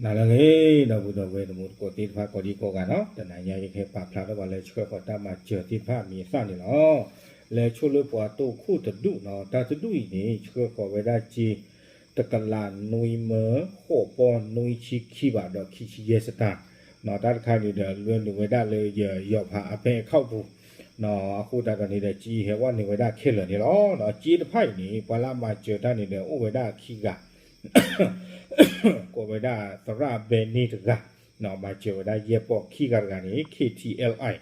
နၤလၢအဂ့ၤ ဒီပုၢ်ဒီဝဲၢ်တံၤသကိးသ့ၣ်တဖၣ်ကိးဒံကိးဂၤနီၤ, တနၤညါယကဟဲပာ်ဖျါထီၣ်ပှၤလၢဆှၢဃီၤတၢ်မၤစၢၤသ့ၣ်တဖၣ်အမံၤအသၣ်န့ၣ်လီၤ. လဲၤဆိလၢပှၤတိခိၣ်တဒူၣ်နီၤ, တၢ်တဒူၣ်အံၤန့ၣ် ဆှၢဃီၤဝဲဒၣ်စ့ တကလးနွံမၢ ဃိးပီၢ်နွံဆံခံဘးဒီးခံဆံယဲၢ်စတၢ်, တၢ်တခါန့ၣ်ဒီး လွဲနုာ်ဝဲဒၣ်လၢယယီၤဖးအ bank account ပူၤ, အဃိသတးဒီးန့ၣ်ဒီး စ့ဟဲဝဲနုာ်ဝဲဒၣ်ခဲလၢာ်န့ၣ်လီၤ. စ့တဖၣ်အံၤန့ၣ် ပှၤလၢအမၤစၢၤတၢ်န့ၣ်ဒီး အိၣ်ဝဲဒၣ်ခံဂၤ ကိးဝဲဒၣ်သရၣ်ဘဲန့ၣ်တဂၤ, မၤစၢၤဝဲဒၣ်ယဲၢ်ပီၢ်, ခံဂၤတဂၤန့ၣ် K T L I,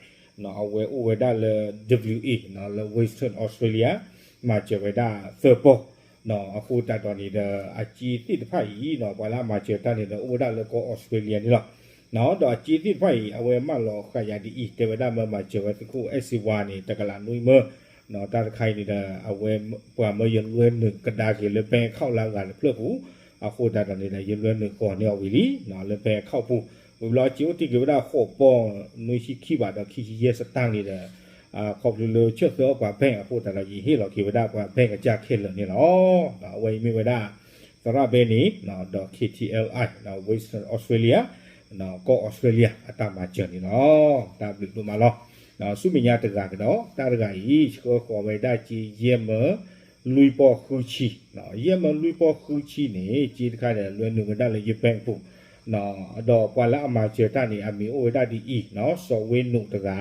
အဝဲအိၣ်ဝဲဒၣ်လၢ W A လၢ Western Australia, မၤစၢၤဝဲဒၣ်သၢပီၢ်, အဃိသတးဒီးန့ၣ်ဒီး အစ့သ့ၣ်တဖၣ်အံၤ ပှၤလၢအမၤစၢၤတၢ်န့ၣ်ဒီး အိၣ်ဝဲဒၣ်လၢကီၢ် Australia န့ၣ်လီၤ. ဒီးအစ့သ့ၣ်တဖၣ်အံၤ အဝဲမၢလီၤဃာ်ယၤဒ်အံၤ, တဲဝဲဒၣ်မၢမၤစၢၤဝဲသုးခိၣ်အဲၣ်စ့ဝါန့ၣ် တကလးနွံမၢ, တၢ်တခါအံၤန့ၣ်ဒီး အဝဲပှၤမၢယလွဲနုာ်ကဒါက့ၤလၢ bank account လၢအဂၤတဖျၢၣ်ပူၤ, အဃိသတးဒီးန့ၣ်ဒီး ယလွဲနုာ်ဃီၤန့ၢ်အီၤဝံၤလံ လၢ bank account ပူၤ, ဝံၤဘျီစ့အိၣ်တ့ၢ်က့ၤဝဲဒၣ်ဃိးပီၢ်နွံဆံခံဘးဒီးခံဆံယဲၢ်စတၢ်န့ၣ်ဒီး ခီဖျိလၢဆၢၣ်သၢအီၣ်ပှၤ bank အဃိသတးဒီး ယဟ့ၣ်လီၤက့ၤဝဲဒၣ်ပှၤ bank အကစၢ်ခဲလၢာ်န့ၣ်လီၤ. အဝဲအံၤမ့ၢ်ဝဲဒၣ် သရၣ်ဘဲန့ၣ် ဒီး K T L I, Western Australia, ကီၢ် Australia အတၢ်မၤစၢၤန့ၣ်လီၤ. တၢ်ဘျုးဒိၣ်မးလီၤ. ဆူမဲာ်ညါတဂၤကဒီး တၢ်တဂၤအံၤ ဆှၢဃီၤဝဲဒၣ်စ့ယဲၢ်မၢ လွံၢ်ပီၢ်ဃုဆံ, ယဲၢ်မၢလွံၢ်ပီၢ်ဃုဆံန့ၣ် စ့တခါဒီး လွဲနုာ်ဝဲဒၣ်လၢယ bank ပူၤ, ဒီးပှၤလၢအမၤစၢၤတၢ်န့ၣ် အမံၤအိၣ်ဝဲဒၣ်ဒ်အံၤ, စီၤဝ့နိးတဂၤ,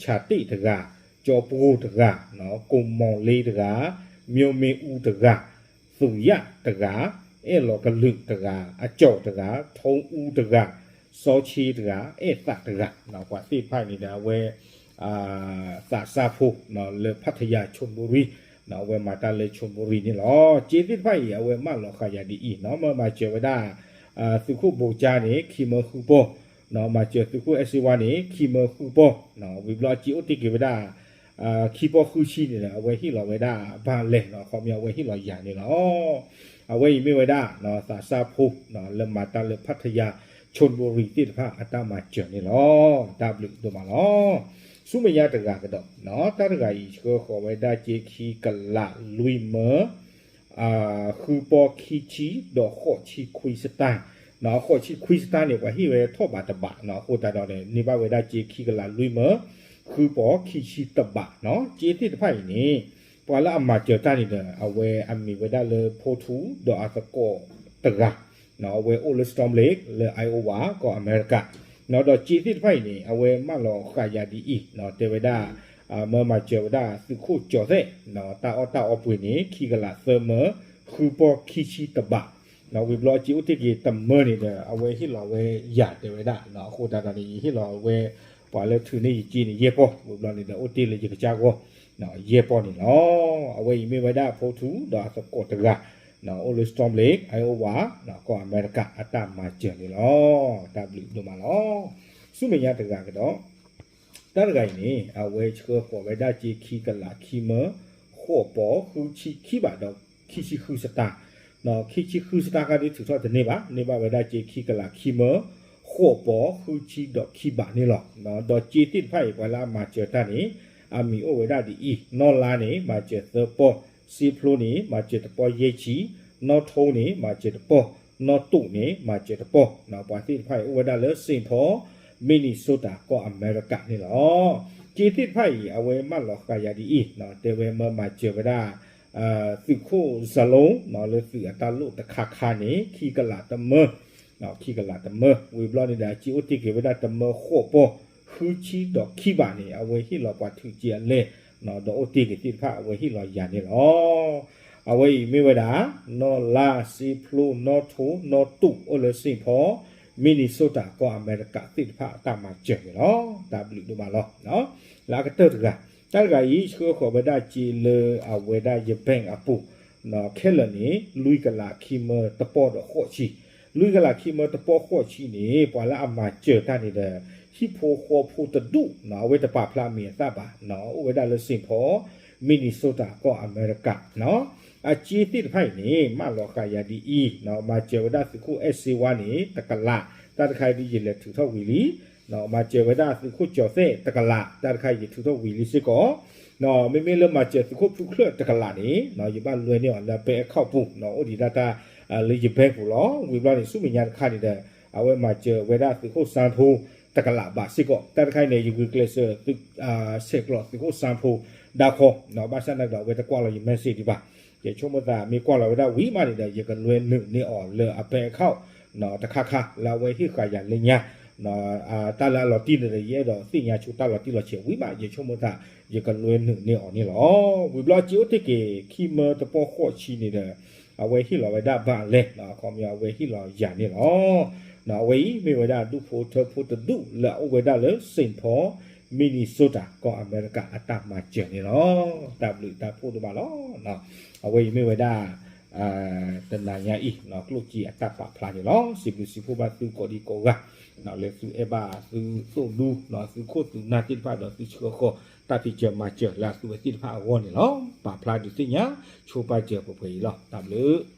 ဆၣ်တ့ၣ်တဂၤ, ကၠီပှိၢ်တဂၤ, ကိၣ်မီၤလ့တဂၤ, မျိမ့ၣ်အူတဂၤ, သူၣ်ယၣ်တဂၤ, အဲၣ်လီၤကလုာ်တဂၤ, အကၠီၣ်တဂၤ, ထိအူတဂၤ, စီဆ့တဂၤ, အဲၣ်သးတဂၤ, ပှၤသ့ၣ်တဖၣ်န့ၣ်ဒီး အဝဲ သးစၢ်ဖိ လၢဖးထယၤ ဆိၣ်ဘူရံ, အဝဲမၤတၢ်လၢဆိၣ်ဘူရံန့ၣ်လီၤ. စ့သ့ၣ်တဖၣ်အံၤ အဝဲမၢလီၤဃာ်ယၤဒ်အံၤ, မၢမၤစၢၤဝဲဒၣ် သုးခိၣ်ဘိၣ်ကၠါန့ၣ် ခံမၢဃုပီၢ်, မၤစၢၤသုးခိၣ်အဲၣ်စ့ဝါန့ၣ် ခံမၢဃုပီၢ်, ဝံၤဘျီစ့အိၣ်တ့ၢ်က့ၤဝဲဒၣ် ခံပီၢ်ဃုဆံန့ၣ်ဒီး အဝဲဟ့ၣ်လီၤဝဲဒၣ်ဘၣ်လဲၣ်, ခီပညီအဝဲဟ့ၣ်လီၤယၤန့ၣ်လီၤ. အဝဲအံၤမ့ၢ်ဝဲဒၣ် သးစၢ်ဖိ လၢမၤတၢ်လၢဖးထယၤ ဆိၣ်ဘူရံသ့ၣ်တဖၣ်အတၢ်မၤစၢၤန့ၣ်လီၤ. တၢ်ဘျုးဒိၣ်မးလီၤ. ဆူမဲာ်ညါတဂၤကဒီး, တၢ်တဂၤအံၤ ဆှၢဃီၤဝဲဒၣ်စ့ခံကလးလွံၢ်မၢ ဃုပီၢ်ခံဆံ ဒီးဃိးဆံခွံစတၢ်, ဃိးဆံခွံစတၢ်န့ၣ် ပှၤဟ့ၣ်ဝဲထီၣ်ဘးတဘး, အဃိသတးဒီးန့ၣ် န့ၢ်ဘၣ်ဝဲဒၣ်စ့ခံကလးလွံၢ်မၢ ဃုပီၢ်ခံဆံတဘး, စ့သ့ၣ်တဖၣ်အံၤန့ၣ် ပှၤလၢအမၤစၢၤတၢ်န့ၣ်ဒီး အဝဲအမံၤဝဲဒၣ်လၢဖိထူ ဒီးအသကိးတဂၤ, အဝဲအိၣ်လၢ Storm Lake လၢ Iowa ကီၢ်အမဲရကၤ, ဒီးစ့သ့ၣ်တဖၣ်အံၤန့ၣ် အဝဲမၢလီၤဃာ်ယၤဒ်အံၤ, တဲဝဲဒၣ် မၢမၤစၢၤဝဲဒၣ်သုးခိၣ်ကၠီၤသဲး တၢ်အီၣ်တၢ်အီပှ့ၤန့ၣ် ခံကလးသၢမၢ ဃုပီၢ်ခံဆံတဘး, ဝံၤဘျီစ့အိၣ်တ့ၢ်က့ၤတမၢန့ၣ်ဒီး အဝဲဟ့ၣ်လီၤဝဲယၤတဲဝဲဒၣ်, အဃိသတးဒီးန့ၣ် ယဟ့ၣ်လီၤဝဲ ပှၤလၢထုးန့ၢ်ယစ့န့ၣ် ယဲၢ်ပီၢ်, ဝံၤဘျီန့ၣ်ဒီး အိၣ်တ့ၢ်လၢယကစၢ်ဂီၢ် ယဲၢ်ပီၢ်န့ၣ်လီၤ. အဝဲအံၤမ့ၢ်ဝဲဒၣ်ဖိထူ ဒီးအသကိးတဂၤ, အိၣ်လၢ Storm Lake, Iowa, ကီၢ်အမဲရကၤအတၢ်မၤစၢၤန့ၣ်လီၤ. တၢ်ဘျုးဒိၣ်မးလီၤ. ဆူမဲာ်ညါတဂၤကဒီး တၢ်တဂၤအံၤန့ၣ် အဝဲဆှၢဃီၤဝဲဒၣ်စ့ခံကလးခံမၢ ဃိးပီၢ်ဃုဆံခံဘးဒီးခံဆံဃုစတၢ်, ခံဆံဃုစတၢ်ခါဒုးထုးထီၣ်တန့ၢ်ဘၣ်, န့ၢ်ဘၣ်ဝဲဒၣ်စ့ခံကလးခံမၢ ဃိးပီၢ်ဃုဆံဒီးခံဘးန့ၣ်လီၤ. ဒီးစ့သ့ၣ်တဖၣ်အံၤ ပှၤလၢအမၤစၢၤတၢ်န့ၣ် အမံၤအိၣ်ဝဲဒၣ်ဒ်အံၤ, နီၢ်လါန့ၣ် မၤစၢၤသၢပီၢ်, စ့ဖျိန့ၣ် မၤစၢၤတပီၢ်ယဲၢ်ဆံ, နီၢ်ထိန့ၣ် မၤစၢၤတပီၢ်, နီၢ်တူးန့ၣ် မၤစၢၤတပီၢ်, ပှၤသ့ၣ်တဖၣ်အံၤအိၣ်ဝဲဒၣ်လၢ Saint Paul, Minnesota ကီၢ်အမဲရကၤန့ၣ်လီၤ. စ့သ့ၣ်တဖၣ်အံၤ အဝဲမၢလီၤဃာ်ယၤဒ်အံၤ, တဲဝဲမၢမၤစၢၤဝဲဒၣ် သုးခိၣ်စလိ လၢသုးအတၢ်လိၣ်တခါခါန့ၣ် ခံကလးတမၢ, ခံကလးတမၢ, ဝံၤဘျီန့ၣ်ဒီး အစ့အိၣ်တ့ၢ်က့ၤဝဲဒၣ်တမၢဃိးပီၢ်ဃုဆံဒီးခံဘးန့ၣ် အဝဲဟ့ၣ်လီၤပှၤထုးစ့အလဲၢ်, ဒီးအိၣ်တ့ၢ်က့ၤသ့ၣ်တဖၣ် အဝဲဟ့ၣ်လီၤယၤန့ၣ်လီၤ. အဝဲအံၤမ့ၢ်ဝဲဒၣ် နီၢ်လါ, စ့ဖျိ, နီၢ်ထိ, နီၢ်တူး အိၣ်လၢ Saint Paul, Minnesota ကီၢ်အမဲရကၤသ့ၣ်တဖၣ်အတၢ်မၤစၢၤန့ၣ်လီၤ. တၢ်ဘျုးဒိၣ်မးလီၤ. လၢအကတၢၢ်တဂၤ, တၢ်တဂၤအံၤ ဆှၢဃီၤဝဲဒၣ်စ့လၢအဝဲဒၣ်ယ bank အပူၤ ခဲလၢာ်န့ၣ် လွံၢ်ကလးခံမၢတပီၢ်ဒီးဃိးဆံ, လွံၢ်ကလးခံမၢတပီၢ်ဃိးဆံန့ၣ် ပှၤလၢအမၤစၢၤတၢ်န့ၣ်ဒီး ဟံၣ်ဖိဃီဖိတဒူၣ်, အဝဲတပာ်ဖျါအမံၤအသၣ်ဘၣ်, အိၣ်ဝဲဒၣ်လၢ Saint Paul, Minnesota ကီၢ်အမဲရကၤ, အစ့သ့ၣ်တဖၣ်အံၤန့ၣ် မၢလီၤဃာ်ယၤဒ်အံၤ, မၤစၢၤဝဲဒၣ်သုးခိၣ်အဲၣ်စ့ဝါန့ၣ် တကလး, တၢ်တခါအံၤဒ်ယလဲၤထုးထီၣ်ဝံၤလံ, မၤစၢၤဝဲဒၣ်သုးခိၣ်ကၠီၤသဲးတကလး, တၢ်တခါအံၤယထုးထီၣ်ဝံၤလံစ့ၢ်ကီး, မ့မ့ၢ်လၢမၤစၢၤသုးခိၣ်ဖုချၢၣ်တကလးန့ၣ် ယဘၣ်လွဲန့ၢ်အီၤလၢ bank account ပူၤ, အိၣ်ဒံးဒၣ်တၢ် လၢယဘဲပူၤလီၤ. ဝံၤဘျီန့ၣ် ဆူမဲာ်ညါတခါန့ၣ်ဒီး အဝဲမၤစၢၤဝဲဒၣ်သုးခိၣ်စၣ်ဖိ တကလးဘးစ့ၢ်ကီး. တၢ်တခါအံၤန့ၣ် ယဂုာ်ကျဲးစၢး ဆဲးကျိးသုးခိၣ်စၣ်ဖိဒါခီ, ဘၣ်ဆၣ်သနာ်က့ဒီး အဝဲတကွၢ်လီၤယ message ဒံးဘၣ်. ယဆိကမိၣ်သးမ့ၢ်ကွၢ်လီၤဝဲဒၣ်ဝံၤမးန့ၣ်ဒီး ယကလွဲနုာ်န့ၢ်အီၤလၢအ bank account တခါခါ လၢအဝဲဟ့ၣ်ဃာ်ယၤလၢညါ တၢ်လၢအလီၤတံၢ်န့ၣ်ဒီး ယအဲၣ်ဒိးသ့ၣ်ညါဆိတၢ်လီၤတံၢ်လီၤဆဲးဝံၤမး ယဆိကမိၣ်သး ယကလွဲနုာ်န့ၢ်အီၤန့ၣ်လီၤ. ဝံၤဘျီစ့အိၣ်တ့ၢ်က့ၤ ခံမၢတပီၢ်ဃိးဆံန့ၣ်ဒီး အဝဲဟ့ၣ်လီၤဝဲဒၣ်ဘၣ်လဲၣ် အခီပညီအဝဲဟ့ၣ်လီၤယၤန့ၣ်လီၤ. အဝဲအံၤမ့ၢ်ဝဲဒၣ်ဒူၣ်ဖိထၢဖိတဒူၣ်လၢအအိၣ်ဝဲဒၣ်လၢ Saint Paul Minnesota ကီၢ်အမဲရကၤအတၢ်မၤစၢၤန့ၣ်လီၤ. တၢ်ဘျုးတၢ်ဖှိၣ်ဒိၣ်မးလီၤ. အဝဲအံၤမ့ၢ်ဝဲဒၣ် တနၤညါအံၤ ကျိၣ်စ့အတၢ်ပာ်ဖျါန့ၣ်လီၤ. စံးဘျုးစံးဖှိၣ်ဘၣ်သုကိးဒံကိးဂၤ လၢသုအဲၣ်ဘၣ်သုသိၣ်ဒူ သုခိၣ်သုနၢ်သ့ၣ်တဖၣ်ဒီးသုဆှၢဃီၤ တၢ်ဖံးစၢၤမၤစၢၤလၢအသုဝဲသ့ၣ်တဖၣ်အဂီၢ်န့ၣ်လီၤ. ပာ်ဖျါဒုးသ့ၣ်ညါဆိပာ်စၢၤပှဲၤပှဲၤအံၤလီၤ. တၢ်ဘျုး